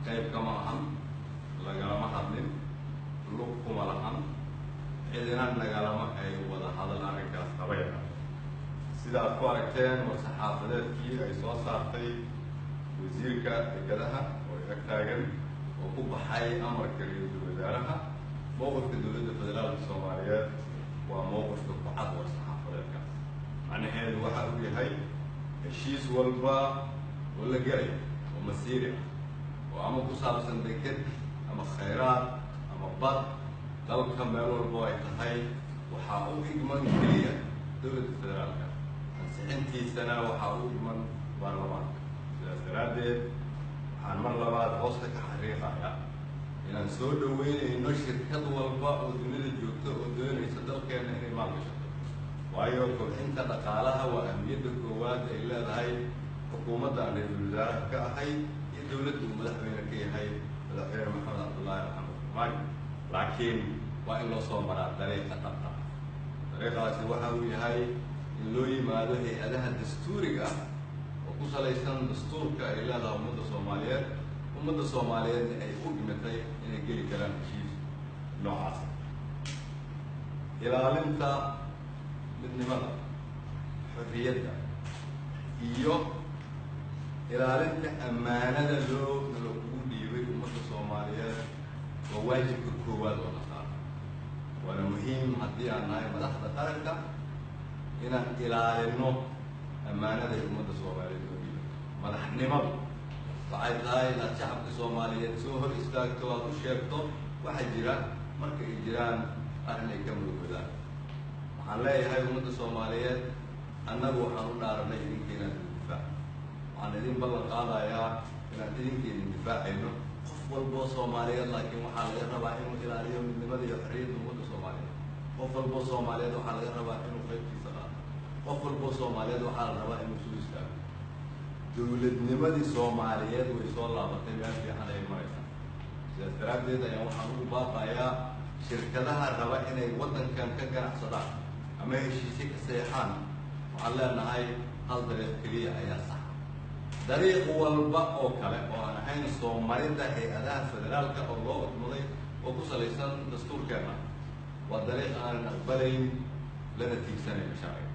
Qayb kama ahan, lagalama hadlin, lug kuma lahan, cidina nagalama ay wada hadal arrinkaas habayna. Sida aad ku aragteen war-saxaafadeedkii ay soo saartay wasiirka dekedaha oo ag taagan oo ku baxay amarka ra-iisul wasaaraha, mowqifka Dowladda Federaalka Soomaaliyeed waa mowqifka ku cad war-saxaafadeedkaas. Macnaheedu waxa uu yahay, heshiis walba oo la gelayo oo masiiri ah oo ama ku saabsan deked ama khayraad ama bad dalka meel walbo ay tahay, waxaa u igman keliya Dowladda Federaalka, ansixintiisana waxaa u igman baarlamaanka. Sidaas daraaddeed, waxaan mar labaad hoosta ka xariiqaya inaan soo dhaweynayno shirkad walba oo dunida joogta oo doonaysa dalkeenna inay maalgashato, waayo kobcinta dhaqaalaha waa ahmiyadda koowaad ay leedahay xukuumadda aan ra-iisul wasaaraha ka ahay iyo dowladda uu madaxweyne ka yahay, Madaxweyne Maxamed Cabdullaahi Maxamed Farmaajo. Laakiin waa in loo soo maraa dariiqa dhabta. Dariiqaasi waxa uu yahay in loo yimaado hay-adaha dastuuriga ah oo ku salaysan dastuurka ay leedahay ummadda Soomaaliyeed, ummadda Soomaaliyeedna ay u dhimatay inay geli karaan heshiis noocaas. Ilaalinta midnimada, xorriyadda iyo ilaalinta ammaanada loo nalakugu dhiibay ummadda Soomaaliyeed waa waajibka koowaad oo na saaran, waana muhiim haddii aan nahay madaxda qaranka inaan ilaalino ammaanada ay ummadda Soomaaliyeed loo dhiibay. Madaxnimadu waxay tahay inaad shacabka Soomaaliyeed soo hor istaagto, aad u sheegto waxa jira marka ay jiraan arrin ay ka murugoodaan. Waxaan leeyahay ummadda Soomaaliyeed, annagu waxaan u dhaaranay idinka inaan idin difaac. Waxaan idin ballan qaadayaa inaan idinka idin difaacayno, qof walboo Soomaaliyeed. Laakiin waxaa laga rabaa inuu ilaaliyo midnimada iyo xorriyadda ummadda Soomaaliyeed. Qof walboo Soomaaliyeed waxaa laga rabaa inuu qaybtiisa qaato. Qof walboo Soomaaliyeed waxaa la rabaa inuu soo istaago. Dowladnimadii Soomaaliyeed way soo laabatay, meel fiican ayay maraysaa. Sidaas daraaddeed ayaan waxaan ugu baaqayaa shirkadaha raba inay waddankan ka ganacsadaan ama heshiisyo ka seexaan, waxaan leenahay hal dariiq keliya ayaa sax. Dariiq walba oo kale oo aan ahayn soo maridda hay-adaha federaalka oo loo odmaday oo ku salaysan dastuurkeenna waa dariiq aanan aqbalayn lana tiigsanayno sharciga.